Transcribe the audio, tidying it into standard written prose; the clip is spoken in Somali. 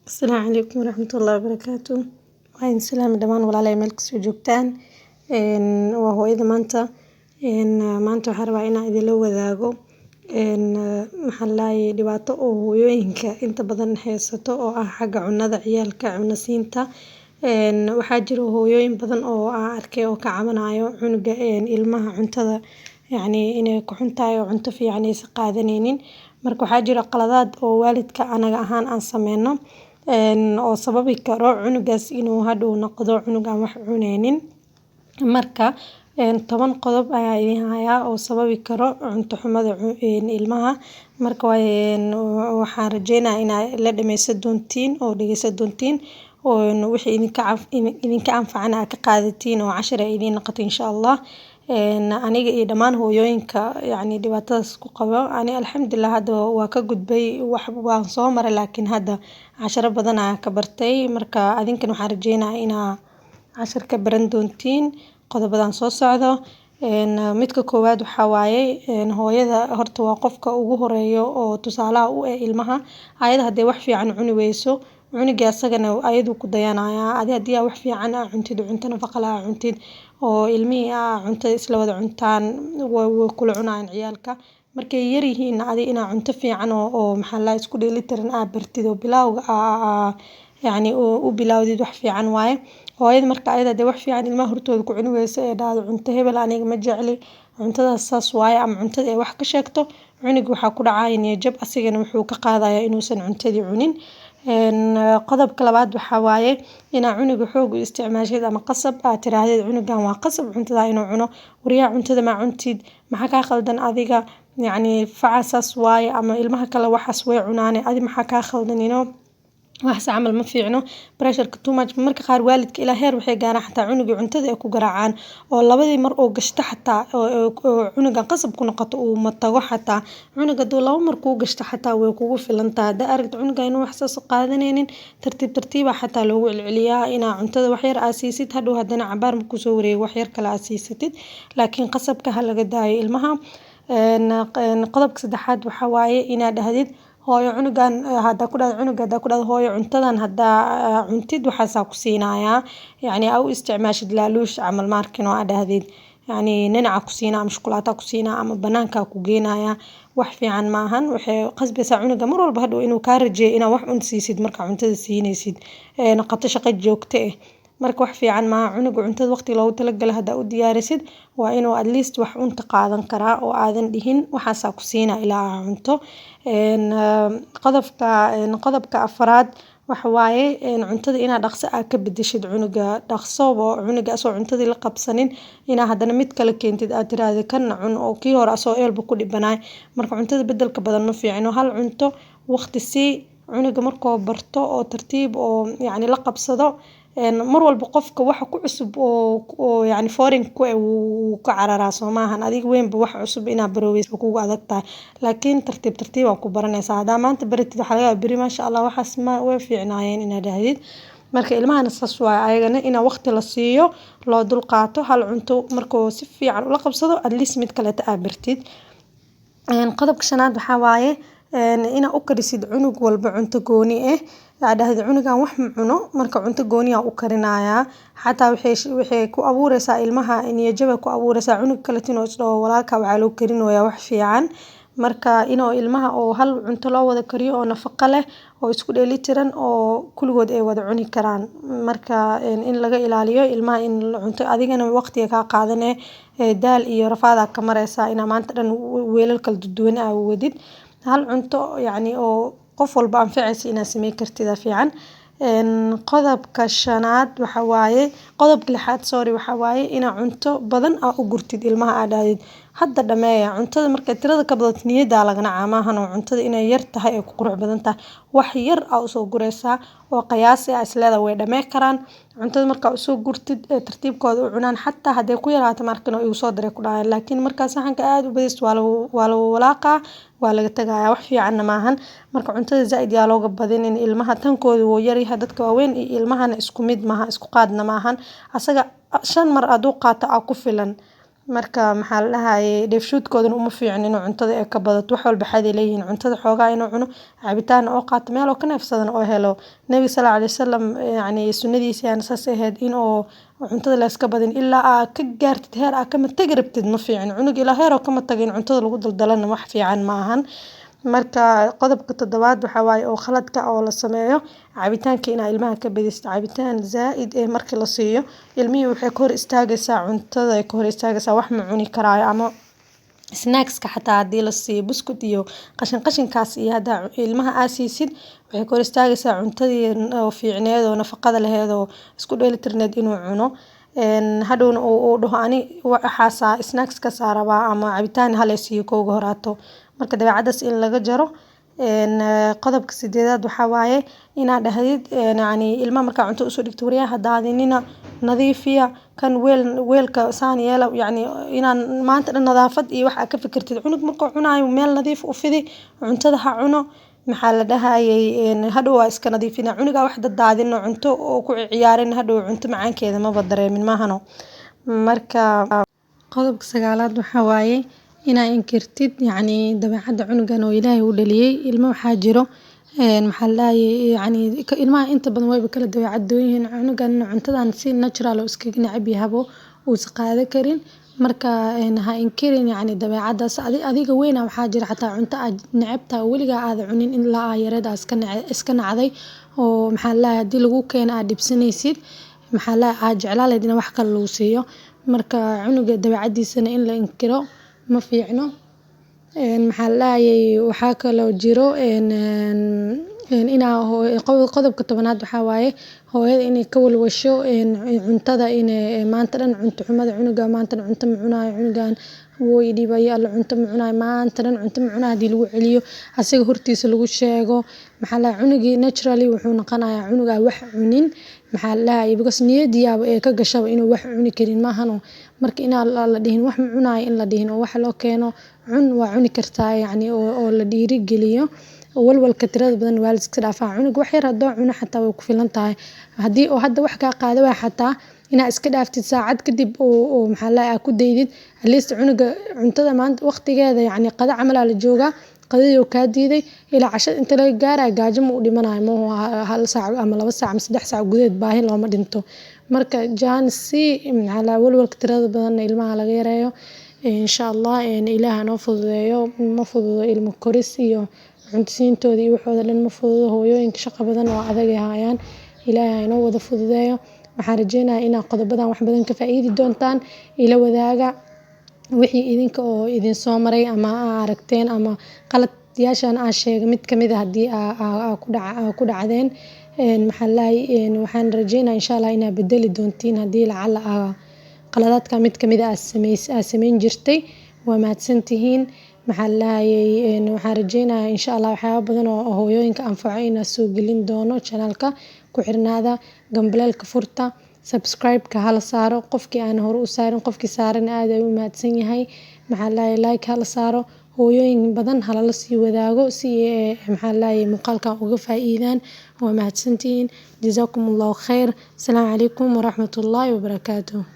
Asalaamu calaykum waraxmatullaahi wabarakaatu. Waa idin salaami dhamaan walaalahay meel kastoo joogtaan. Waa hooyada maanta. Maanta waxaan rabaa inaan idinla wadaago maxaa la dhahaye dhibaato oo hooyooyinka inta badan haysato oo ah xagga cunada ciyaalka, cuna siinta. Waxaa jiro hooyooyin badan oo aan arkay oo ka cabanayo cunuga, ilmaha cuntada, yacni inay ku xun tahay oo cunto fiican aysan qaadanaynin. Marka waxaa jira qaladaad oo waalidka anaga ahaan aan sameyno oo sababi karo cunugaas inuu hadhow noqdo cunug aan wax cuneynin. Marka 10 qodob ayaa idin hayaa oo sababi karo cunto xumada ilmaha. Marka waxaan rajeynayaa inaa la dhameysan doontiin oo dhegeysan doontiin oo wixii idinka anfacana aad ka qaadatiin oo cashar ay idiin noqoto, insha Allah. Aniga iyo dhammaan hooyooyinka yacni dhibaatadaas ku qabo, ani alxamdulillah hadda waa ka gudbay. Wax waan soo maray, laakiin hadda casharo badan ayaan ka bartay. Marka adinkana waxaan rajeynayaa inaa cashar ka baran doontiin qodobadan soo socdo. Midka koowaad waxaa waaye, hooyada horta waa qofka ugu horeeyo oo tusaalaha u eh ilmaha. Ayada hadday wax fiican cuni weyso, cunuga asagana ayaduu ku dayanayaa. Adi haddii aa wax fiican aa cuntid, cunto nafaqa leh aa cuntid, oo ilmihii aa cuntada isla wada cuntaan, way kula cunayaan ciyaalka. Markay yaryihiin, adi inaa cunto fiican oo maxaa la isku dheelitiran aa bartid oo bilawga aa yacni u bilawdid, wax fiican waaye. Hooyada marka ayada hadday wax fiican ilmaha hortooda ku cuni weyso, ee dhahdo "Cunto hebel aniga ma jecli, cuntadaas saas waaye," ama cuntada ay wax ka sheegto, cunuga waxaa ku dhacaya niyad jab, asigana wuxuu ka qaadaya inuusan cuntadii cunin. Qodobka labaad waxaa waaye inaa cunuga xoog u isticmaashid ama qasab aad tiraahdid cunugan waa qasab cuntada inuu cuno. "Waryaa, cuntada maa cuntid? Maxaa kaa khaldan adiga? Yacni faca saas waaye," ama "Ilmaha kale waxaas way cunaane, adi maxaa kaa khaldan?" Waxaas camal ma fiicno, pressureka too much. Marka qaar waalidka ilaa heer waxay gaaraan xataa cunuga cuntada ay ku garaacaan, oo labadii mar oo gashto xataa oo cunugan qasab ku noqoto uu matago. Xataa cunuga haduu laba mar kuu gashto xataa way kugu filan tahay. Hadaa aragto cunuga inuu wax saas qaadaneynin, tartiib tartiib aa xataa loogu celceliyaa inaa cuntada wax yar aa siisid, hadhow hadana cabaar markuu soo wareego wax yar kale aa siisatid, laakiin qasabka ha laga daayo ilmaha. Qodobka saddexaad waxaa waaye inaad dhahdid hooyo cunugan, hadaa ku dhahdo cunuga, hadaa ku dhahdo "Hooyo, cuntadan hadaa cuntid waxaasaa ku siinayaa," yacni aa u isticmaashid laaluush camal, maarkin oo aa dhahdid yacni nanaca ku siinaa ama shukulaato ku siinaa ama banaanka ku geenayaa, wax fiican maahan. Waxay qasbaysaa cunuga mar walba hadhow inuu kaa rajeeyo inaad wax un siisid markaa cuntada siinaysid, ee noqoto shaqo joogto ah. Marka wax fiican maaha. Cunuga cuntada waqtiga loogu talagalay hadaa u diyaarisid, waa inuu at least wax un ka qaadan karaa oo aadan dhihin "Waxaasaa ku siinaa ilaa aa cunto." Qodobka afraad waxa waaye cuntada inaad dhaqso aa ka bedeshid cunuga, dhaqsoba cunuga asoo cuntadii la qabsanin inaa hadana mid kale keentid, aad tirahdid "Kana cun," oo kii hore asoo eelba ku dhibanaay. Marka cuntada bedelka badan ma fiicno. Hal cunto waqti sii cunuga, markuu barto oo tartiib oo yacni la qabsado. Mar walba qofka waxa ku cusub oo yacni foreign ku eh wuu ka cararaa, soo maahan? Adiga weynba wax cusub inaad baroweyso way kugu adag tahay, laakiin tartiib tartiib aa ku baranaysaa. Hadaa maanta baratid, waxaa laga yaabaa beri "Maasha Allah, waxaas ma way fiicnaayeen," inaad dhahdid. Marka ilmahana saas waaye ayagana, inaa waqti la siiyo, loo dulqaato, hal cunto markuu si fiican ula qabsado, at least mid kaleeto aa bartid. Qodobka shanaad waxaa waaye inaa u karisid cunug walba cunto gooni ah, aa dhahdid "Cunugan wax ma cuno, marka cunto gooni ah u karinayaa." Xataa waxay ku abuureysaa ilmaha niyad jab ay ku abuureysaa, cunug kaleeto inuu is dhaho "Walaalka waxaa loo karinoyaa wax fiican." Marka inuu ilmaha oo hal cunto loo wada kariyo oo nafaqo leh oo isku dheelitiran oo kuligood ay wada cuni karaan. Marka in laga ilaaliyo ilmaha in cunto, adigana waqtiga kaa qaadane, daal iyo rafaad aa ka mareysaa inaa maanta dhan weelal kala duwan aa wadid. Hal cunto yacni oo qof walba anfaceysa inaad sameyn kartid aa fiican. Qodobka shanaad waxa waaye, qodobka lixaad, sorry, waxa waaye inaa cunto badan aa u gurtid ilmaha, aa dhahdid "Hadda dhameeya cuntada." Markay tirada ka badato niyada laga nacaa. Maahan oo cuntada inay yar tahay ay ku qurux badan tahay. Wax yar aa usoo gureysaa oo qiyaasi aa isleedahay way dhamey karaan. Cuntada markaa usoo gurtid ee tartiibkooda u cunaan, xataa hadday ku yaraato, markan "Igu soo daray," ku dhahayaan. Laakiin markaa saxanka aad u badisid, waa lagu walaaqaa, waa laga tagayaa, wax fiicanna maahan. Marka cuntada zaaid yaa looga badinin ilmaha, tankooda wuu yaryahay. Dadka waaweyn iyo ilmahana isku mid maaha, isku qaadna maahan. Asaga shan mar haduu qaato aa ku filan. Marka maxaa la dhahaye, dheefshiidkoodana uma fiicno inuu cuntada ay ka badato. Wax walba xad ay leeyihiin. Cuntada xoogaa inuu cuno, cabitaan oo qaato, meel oo ka neefsadana oo helo. Nabiga sallallaahu calayhi wasallam, yacni sunnadiisa ayaan saas ahayd, inuu cuntada la iska badin ilaa aa ka gaartid heer aa kama tagi rabtid, ma fiicno. Cunug ilaa heer oo kama tagin cuntada lagu daldalana wax fiican ma ahan. Marka qodobka toddobaad waxaa waaye oo khaladka oo la sameeyo, cabitaanka inaa ilmaha ka badisid. Cabitaan zaaid eh markii la siiyo ilmihii, waxay ka hor istaagaysaa cuntada, ay ka hor istaagaysaa, wax ma cuni karaayo. Ama snackska xataa hadii la siiyo, buskut iyo qashin qashinkaas iyo hadda ilmaha aa siisid, waxay ka hor istaagaysaa cuntadii oo fiicneed oo nafaqada laheyd oo isku dheelitirneed inuu cuno. Hadhowna uu dhaho, ani waxaasa snackskaas aa rabaa ama cabitaan hala siiyo kowga horaato. Marka dabeecadaas in laga jaro. Qodobka sideedaad waxaa waaye inaad dhahdid, yacni ilmaha markaa cunto usoo dhigto, waryaa ha daadinina, nadiifiya kan, weel weelka saan yeela, yacni inaan maanta dhan nadaafad iyo wax aad ka fikirtid. Cunug markuu cunaayo, meel nadiif u fidi, cuntada ha cuno. Maxaa la dhahayay, hadhow waa iska nadiifina. Cunuga wax dadaadino, cunto oo ku ciyaarin, hadhow cunto macaankeeda maba dareemin maahano. Marka qodobka sagaalaad waxaa waaye inaa inkirtid, yacni dabeecadda cunugan oo Ilaahay u dhaliyay. Ilmo waxaa jiro, maxaa la dhahayay, yacni ilmaha inta badan wayba kala dabeecad duwan yihiin. Cunugan cuntadan si natural oo iskaga neceb yahabo, uusan qaadan karin. Marka ha inkirin, yacni dabeecadaas. Adiga weyna waxaa jira xataa cunto aad neceb tahay oo weligaa aadan cunin ilaa aa yareed, aa iska nacday, oo maxaa la dhahaye, hadii lagu keeno aad dhibsanaysid, maxaa la dhahaye, aad jeclaan lahayd in wax kale lagu siiyo. Marka cunuga dabeecadiisana in la inkiro ma fiicno. Maxaa la dhahayay, waxaa kaloo jiro inaa qodobka 10aad waxaa waaye hooyada inay ka walwasho cuntada, inay maanta dhan cunto xumada cunuga, maanta dhan cunto ma cunaayo cunugan, wuu i dhibay alla, cunto ma cunaayo, maanta dhan cunto ma cunaayo. Hadii lagu celiyo, asaga hortiisa lagu sheego, maxaa la dhahay, cunugii naturally wuxuu noqonayaa cunug aan wax cunin. Maxaa la dhahayay, because niyadiyaaba ee ka gashaba inuu wax cuni karin maahano. Marka inaan la dhihin wax ma cunaayo, in la dhihin oo wax loo keeno, cun, waa cuni kartaa, yacni oo la dhiirigeliyo. Walwalka tirada badan waalidka iska dhaafaa. Cunug wax yar haduu cuno xataa way ku filan tahay. Hadii uu hadda wax kaa qaada waay, xataa inaa iska dhaaftid, saacad kadib oo maxaa la dhahay, ku daydid. At least cunuga cuntada maanta waqtigeeda, yacni qada camal aa la joogaa, qadadii uu kaa diiday, ilaa cashada inta laga gaarayo gaajo ma u dhimanayo maaho. 1 saac ama 2 saac ama 3 saac gudaheed baahi looma dhinto. Marka chance maxaa la, walwalka tirada badan ilmaha laga yareeyo, insha Allah. Ilaah noo fududeeyo. Ma fududo ilmo koris iyo cunto siintooda iyo waxooda dhan, ma fududo. Hooyooyinka shaqo badan oo adag ay hayaan. Ilaahay ha inoo wada fududeeyo. Waxaan rajeynayaa inaad qodobadan wax badan ka faa'iidi doontaan. Ila wadaaga wixii idinka oo idin soo maray ama aa aragteen ama qaladyaashan aan sheegay mid kamid ah haddii aa ku dhacdeen. Maxaa la, waxaan rajeynayaa insha Allah inaad bedeli doontiin haddii lacala aa qaladaadka mid kamid ah aa sameyn jirtay. Waa mahadsantihiin. Maxaa la dhahayay, waxaan rajeynayaa insha Allah waxyaaba badan oo hooyooyinka anfaco inaan soo gelin doono channelka. Ku xirnaada, gambaleelka furta, subscribe-ka hala saaro qofkii aan hore u saarin, qofkii saaran aad ayuu u mahadsan yahay. Maxaa la dhahayay, like hala saaro, hooyooyin badan halala sii wadaago si maxaa la dhahayay, muuqaalkan uga faa'iidaan. Waa mahadsantihiin, jazaakum Allahu khayr. Asalaamu calaykum waraxmatullaahi wabarakaatuh.